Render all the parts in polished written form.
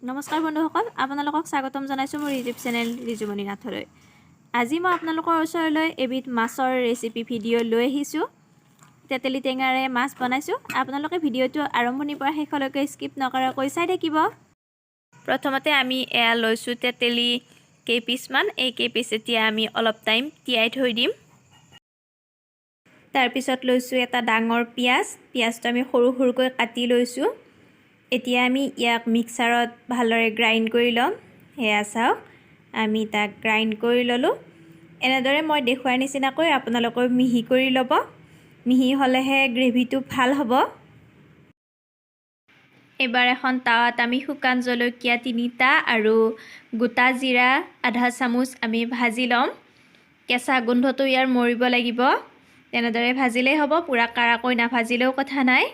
নমস্কাৰ বন্ধুসকল, আপোনালোকক স্বাগতম জনাইছোঁ মোৰ ইউটিউব চেনেল ৰিজুমণি নাথলৈ। আজি মই আপোনালোকৰ ওচৰলৈ এবিধ মাছৰ ৰেচিপি ভিডিঅ' লৈ আহিছোঁ। তেতেলী টেঙাৰে মাছ বনাইছোঁ। আপোনালোকে ভিডিঅ'টো আৰম্ভণিৰ পৰা শেষলৈকে স্কিপ নকৰাকৈ চাই থাকিব। প্ৰথমতে আমি এয়া লৈছোঁ তেতেলী কেইপিচমান। এই কেইপিচ এতিয়া আমি অলপ টাইম তিয়াই থৈ দিম। তাৰপিছত লৈছোঁ এটা ডাঙৰ পিঁয়াজ। পিঁয়াজটো আমি সৰু সৰুকৈ কাটি লৈছোঁ। এতিয়া আমি ইয়াক মিক্সাৰত ভালদৰে গ্ৰাইণ্ড কৰি ল'ম। সেয়া চাওক, আমি তাক গ্ৰাইণ্ড কৰি ল'লোঁ। এনেদৰে মই দেখুৱাৰ নিচিনাকৈ আপোনালোকেও মিহি কৰি ল'ব। মিহি হ'লেহে গ্ৰেভিটো ভাল হ'ব। এইবাৰ এখন টাৱাত আমি শুকান জলকীয়া 3টা আৰু গোটা জিৰা আধা চামুচ আমি ভাজি ল'ম। কেঁচা গোন্ধটো ইয়াৰ মৰিব লাগিব। তেনেদৰে ভাজিলেই হ'ব, পূৰা কাৰাকৈ নাভাজিলেও কথা নাই।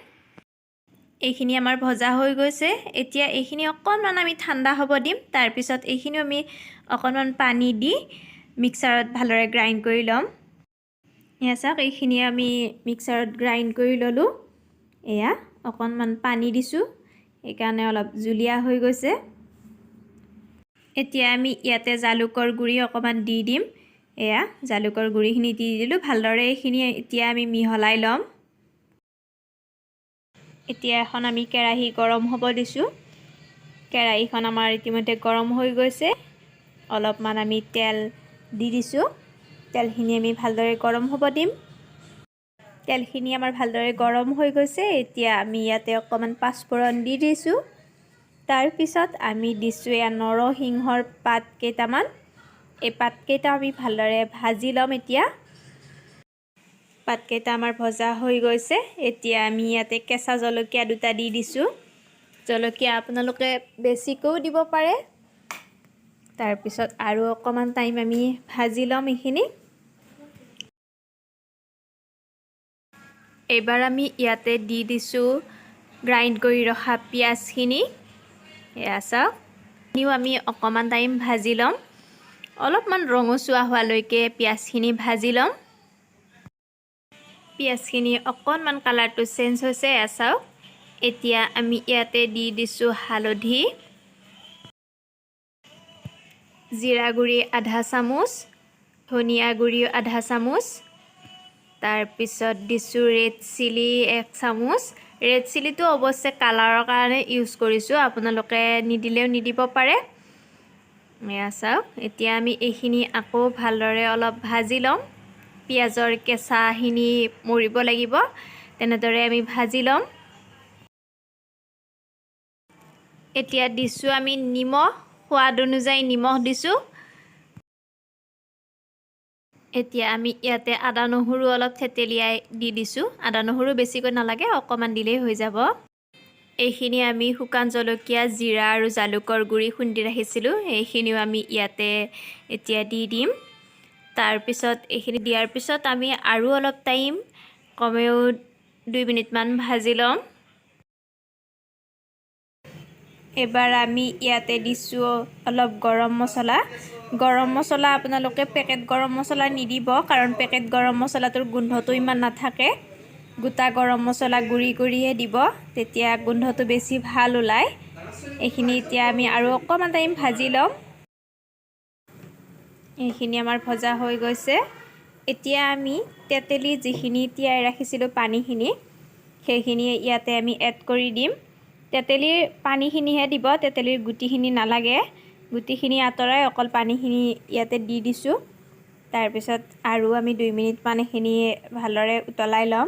এইখিনি আমাৰ ভজা হৈ গৈছে। এতিয়া এইখিনি অকণমান আমি ঠাণ্ডা হ'ব দিম। তাৰপিছত এইখিনিও আমি অকণমান পানী দি মিক্সাৰত ভালদৰে গ্ৰাইণ্ড কৰি ল'ম। এয়া চাওক, এইখিনি আমি মিক্সাৰত গ্ৰাইণ্ড কৰি ল'লোঁ। এয়া অকণমান পানী দিছোঁ, সেইকাৰণে অলপ জুলীয়া হৈ গৈছে। এতিয়া আমি ইয়াতে জালুকৰ গুড়ি অকণমান দি দিম। এয়া জালুকৰ গুড়িখিনি দি দিলোঁ। ভালদৰে এইখিনি এতিয়া আমি মিহলাই ল'ম। এতিয়া এখন আমি কেৰাহী গৰম হ'ব দিছোঁ। কেৰাহীখন আমাৰ ইতিমধ্যে গৰম হৈ গৈছে। অলপমান আমি তেল দি দিছোঁ। তেলখিনি আমি ভালদৰে গৰম হ'ব দিম। তেলখিনি আমাৰ ভালদৰে গৰম হৈ গৈছে। এতিয়া আমি ইয়াতে অকণমান পাঁচফোৰণ দি দিছোঁ। তাৰপিছত আমি দিছোঁ এয়া নৰসিংহৰ পাত কেইটামান। এই পাতকেইটা আমি ভালদৰে ভাজি ল'ম। এতিয়া পাতকেইটা আমাৰ ভজা হৈ গৈছে। এতিয়া আমি ইয়াতে কেঁচা জলকীয়া 2টা দি দিছোঁ। জলকীয়া আপোনালোকে বেছিকৈও দিব পাৰে। তাৰপিছত আৰু অকণমান টাইম আমি ভাজি ল'ম এইখিনি। এইবাৰ আমি ইয়াতে দি দিছোঁ গ্ৰাইণ্ড কৰি ৰখা পিঁয়াজখিনি। এয়া চাওক, আমি অকণমান টাইম ভাজি ল'ম। অলপমান ৰঙচুৱা হোৱালৈকে পিঁয়াজখিনি ভাজি ল'ম। পিঁয়াজখিনি অকণমান কালাৰটো চেঞ্জ হৈছে, এয়া চাওক। এতিয়া আমি ইয়াতে দি দিছোঁ হালধি, জিৰা গুড়ি আধা চামুচ, ধনিয়া গুড়ি আধা চামুচ। তাৰপিছত দিছোঁ ৰেড চিলি 1 চামুচ। ৰেড চিলিটো অৱশ্যে কালাৰৰ কাৰণে ইউজ কৰিছোঁ, আপোনালোকে নিদিলেও নিদিব পাৰে। এয়া চাওক, এতিয়া আমি এইখিনি আকৌ ভালদৰে অলপ ভাজি ল'ম। পিঁয়াজৰ কেঁচাখিনি মৰিব লাগিব, তেনেদৰে আমি ভাজি ল'ম। এতিয়া দিছোঁ আমি নিমখ, সোৱাদ অনুযায়ী নিমখ দিছোঁ। এতিয়া আমি ইয়াতে আদা নহৰু অলপ থেতেলিয়াই দি দিছোঁ। আদা নহৰু বেছিকৈ নালাগে, অকণমান দিলেই হৈ যাব। এইখিনি আমি শুকান জলকীয়া, জিৰা আৰু জালুকৰ গুড়ি খুন্দি ৰাখিছিলোঁ, সেইখিনিও আমি ইয়াতে এতিয়া দি দিম। তাৰপিছত এইখিনি দিয়াৰ পিছত আমি আৰু অলপ টাইম কমেও 2 মিনিটমান ভাজি ল'ম। এইবাৰ আমি ইয়াতে দিছোঁ অলপ গৰম মছলা। গৰম মছলা আপোনালোকে পেকেট গৰম মছলা নিদিব, কাৰণ পেকেট গৰম মছলাটোৰ গোন্ধটো ইমান নাথাকে। গোটা গৰম মছলা গুড়ি কৰিহে দিব, তেতিয়া গোন্ধটো বেছি ভাল ওলায়। এইখিনি এতিয়া আমি আৰু অকণমান টাইম ভাজি ল'ম। এইখিনি আমাৰ ভজা হৈ গৈছে। এতিয়া আমি তেতেলী যিখিনি তিয়াই ৰাখিছিলোঁ পানীখিনি, সেইখিনি ইয়াতে আমি এড কৰি দিম। তেতেলীৰ পানীখিনিহে দিব, তেতেলীৰ গুটিখিনি নালাগে। গুটিখিনি আঁতৰাই অকল পানীখিনি ইয়াতে দি দিছোঁ। তাৰপিছত আৰু আমি 2 মিনিটমান এইখিনি ভালদৰে উতলাই ল'ম।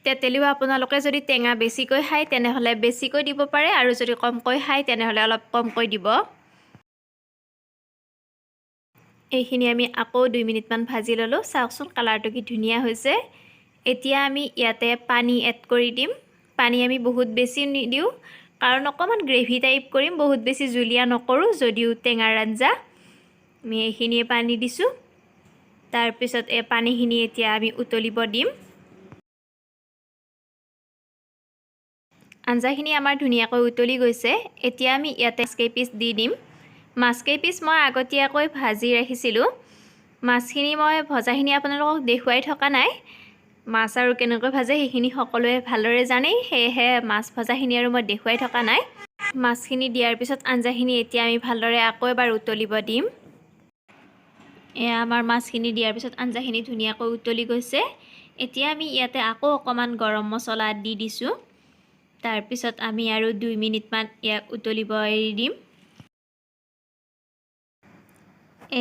তেতেলীও আপোনালোকে যদি টেঙা বেছিকৈ খায় তেনেহ'লে বেছিকৈ দিব পাৰে, আৰু যদি কমকৈ খায় তেনেহ'লে অলপ কমকৈ দিব। এইখিনি আমি আকৌ 2 মিনিটমান ভাজি ল'লোঁ। চাওকচোন, কালাৰটো কি ধুনীয়া হৈছে। এতিয়া আমি ইয়াতে পানী এড কৰি দিম। পানী আমি বহুত বেছি নিদিওঁ, কাৰণ অকণমান গ্ৰেভি টাইপ কৰিম, বহুত বেছি জুলীয়া নকৰোঁ, যদিও টেঙাৰ আঞ্জা। আমি এইখিনিয়ে পানী দিছোঁ। তাৰপিছত এই পানীখিনি এতিয়া আমি উতলিব দিম। আঞ্জাখিনি আমাৰ ধুনীয়াকৈ উতলি গৈছে। এতিয়া আমি ইয়াতে কেইপিচ দি দিম। মাছ কেইপিচ মই আগতীয়াকৈ ভাজি ৰাখিছিলোঁ। মাছখিনি মই ভজাখিনি আপোনালোকক দেখুৱাই থকা নাই। মাছ আৰু কেনেকৈ ভাজে সেইখিনি সকলোৱে ভালদৰে জানেই, সেয়েহে মাছ ভজাখিনি আৰু মই দেখুৱাই থকা নাই। মাছখিনি দিয়াৰ পিছত আঞ্জাখিনি এতিয়া আমি ভালদৰে আকৌ এবাৰ উতলিব দিম। এয়া আমাৰ মাছখিনি দিয়াৰ পিছত আঞ্জাখিনি ধুনীয়াকৈ উতলি গৈছে। এতিয়া আমি ইয়াতে আকৌ অকণমান গৰম মছলা দি দিছোঁ। তাৰপিছত আমি আৰু 2 মিনিটমান ইয়াক উতলিব এৰি দিম।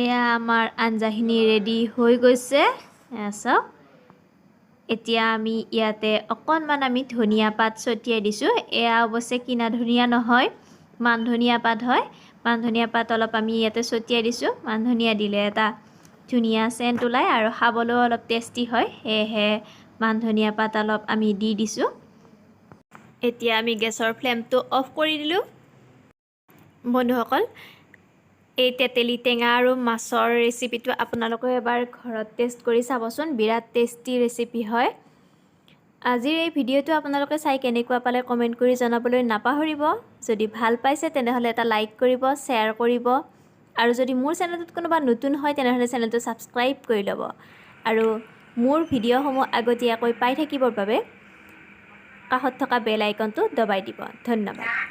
এয়া আমাৰ আঞ্জাখিনি ৰেডি হৈ গৈছে, এয়া চাওক। এতিয়া আমি ইয়াতে অকণমান আমি ধনিয়া পাত ছটিয়াই দিছোঁ। এয়া অৱশ্যে কিনা ধনিয়া নহয়, মান ধনিয়া পাত হয়। মান ধনিয়া পাত অলপ আমি ইয়াতে ছটিয়াই দিছোঁ। মান ধনিয়া দিলে এটা ধুনীয়া চেণ্ট ওলায় আৰু খাবলৈও অলপ টেষ্টি হয়। সেয়েহে মান ধনিয়া পাত অলপ আমি দি দিছোঁ। এতিয়া আমি গেছৰ ফ্লেমটো অফ কৰি দিলোঁ। বন্ধুসকল, এই তেতেলী টেঙা আৰু মাছৰ ৰেচিপিটো আপোনালোকেও এবাৰ ঘৰত টেষ্ট কৰি চাবচোন। বিৰাট টেষ্টি ৰেচিপি হয়। আজিৰ এই ভিডিঅ'টো আপোনালোকে চাই কেনেকুৱা পালে কমেণ্ট কৰি জনাবলৈ নাপাহৰিব। যদি ভাল পাইছে, তেনেহ'লে এটা লাইক কৰিব, শ্বেয়াৰ কৰিব আৰু যদি মোৰ চেনেলটোত কোনোবা নতুন হয়, তেনেহ'লে চেনেলটো ছাবস্ক্ৰাইব কৰি ল'ব আৰু মোৰ ভিডিঅ'সমূহ আগতীয়াকৈ পাই থাকিবৰ বাবে কাষত থকা বেল আইকনটো দবাই দিব। ধন্যবাদ।